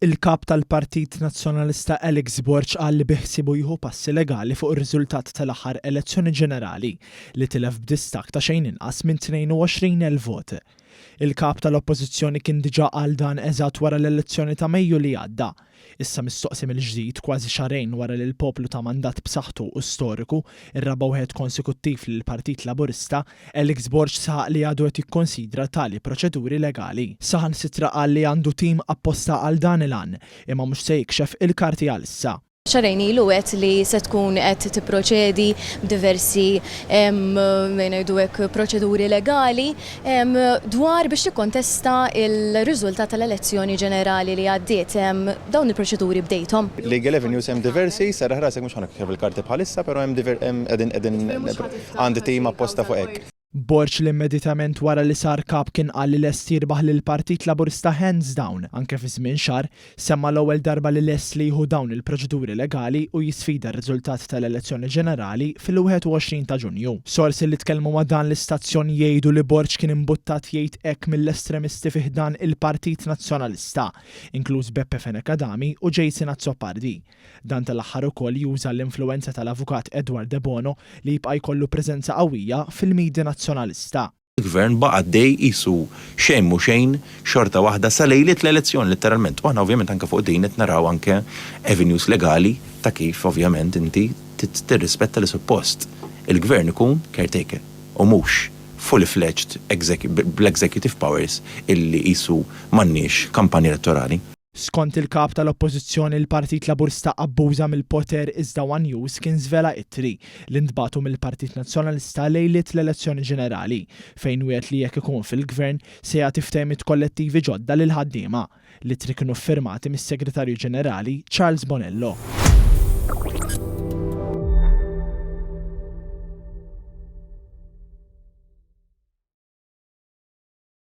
Il-Kap tal-Partit Nazzjonalista Alex Borg qal li biħsiebu jieħu passi legali fuq ir-riżultat tal-aħħar elezzjoni ġenerali li tilef b'distakk ta' xejn inqas minn 22,000 vot. Il-Kap tal-Oppożizzjoni kien diġà qal dan eżatt wara l-elezzjoni ta' Mejju li għadda. Issa mistoqsi mill-ġdid kważi xahrejn wara li l-poplu ta mandat b'saħħtu u storiku, ir-raba' wieħed konsekuttiv lill-Partit Laburista, Alex Borg saħaq li għadu qed jikkonsidra tali proċeduri legali. Saħansitra qal li għandu tim apposta għal dan il-għan, imma mhux se jikxef il-karti għalissa. Xahrejn ilu għedt li se tkun qed tipproċedi b'diversi ngħidu hekk proċeduri legali dwar biex tikkontesta l-riżultat tal-elezzjoni ġenerali li għaddiet. Dawn il-proċeduri bdejthom? Legal avenues hemm diversi, serraħ rasek mhux ħa nikxef il-karti bħalissa, però hemm qegħdin qegħdin għandi tim apposta fuq hekk. Borg li immedjatament wara li sar Kap kien qal li lest jirbaħ lill-Partit Laburista hands down anke fi żmien xahar, semma l-ewwel darba li lest li jieħu dawn il-proċeduri legali u jisfida r-riżultat tal-elezzjoni ġenerali fil-21 ta' Ġunju. Sorsi li tkellmu ma' dan l-istazzjon jgħidu li Borg kien imbuttat jgħid hekk mill-estremisti fi ħdan il-Partit Nazzjonalista, inkluż Beppe Fenech Adami u Jason Azzopardi. Dan tal-aħħar ukoll juża l-influwenza tal-Avukat Edward Debono li jibqa' jkollu preżenza qawwija fil-media Nazzjonalista. Il-Gvern baqa' għaddej qisu xejn mhu xejn xorta waħda sa lejliet l-elezzjoni letteralment. U aħna ovvjament anke fuq din qed naraw anke avenues legali ta' kif ovvjament inti tirrispetta li suppost il-Gvern ikun caretaker u mhux fully fledged bl-executive powers illi qisu m'għandniex kampanja elettorali. Skont il-Kap tal-Oppożizzjoni l-Partit Laburista abbuża mill-poter iżda one News kien żvela ittri li ntbagħtu mill-Partit Nazzjonalista lejliet l-elezzjoni ġenerali fejn wiegħed li jekk ikun fil-Gvern se jagħti ftehimiet kollettivi ġodda lill-ħaddiema. L-ittri kienu ffirmati mis-Segretarju Ġenerali Charles Bonello.